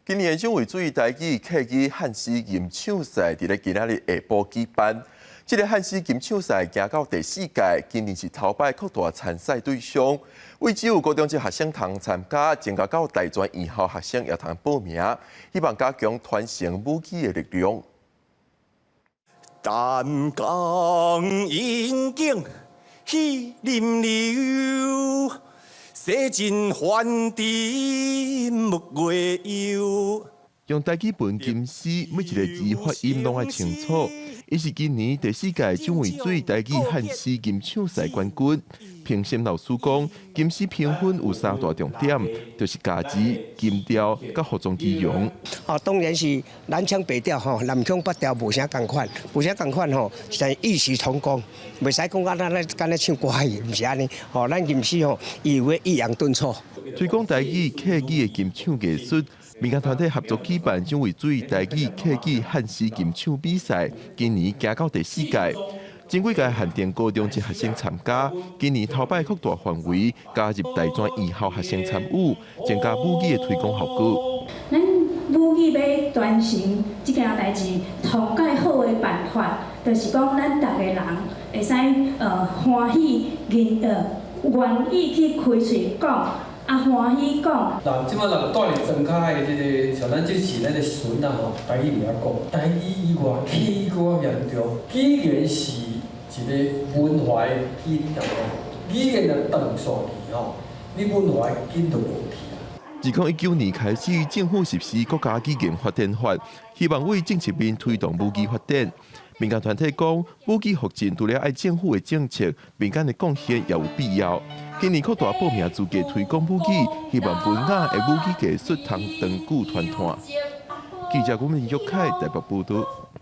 今年蔣渭水台語客語漢詩吟唱賽佇咧今仔日下晡舉辦。這个漢詩吟唱賽行到第四屆，今年是頭擺擴大參賽對象，未只有高中職學生通參加，增加到大專院校學生也通報名，希望加強傳承母語的力量。淡江飲景喜林流，洗盡凡塵木月憂。用台語分金詩，每一个字發音攏愛清楚。伊是今年第四屆蔣渭水台語漢詩吟唱賽冠軍。評審老師講，金詩評分有三大重點，就是咬字、音調佮服裝儀容。哦，當然是南腔北調吼，南腔北調無啥仝款，無啥仝款吼，是異曲同工，袂使講啊，咱咧敢若唱歌戲，毋是按呢。吼，咱吟詩吼，伊有抑揚頓挫。推廣台語客語的吟唱藝術。民間團體合作舉辦蔣渭水台語客語漢詩吟唱比賽，今年行到第四屆，前幾屆限定高中職學生參加，今年頭擺擴大範圍，加入大專院校學生參與，增加母語的推廣效果。咱母語欲傳承這件代誌，上蓋好的辦法，就是講咱逐个人會使歡喜願意去開喙講。啊，歡喜講。人這擺人蹛佇莊跤的這个，像咱這是咱的孫仔吼，台語袂曉講，台語以外，客語閣較嚴重。語言是一个文化的根啊，語言若斷線去吼，你文化的根就無去啊。2019年開始，政府實施國家語言發展法，希望為政策面推動母語發展。民間團體講，母語復振除了愛政府的政策，民間的貢獻也有必要。今年擴大報名資格推廣母語，希望文雅的母語藝術通長久傳承。記者郭明玉凱台北報道。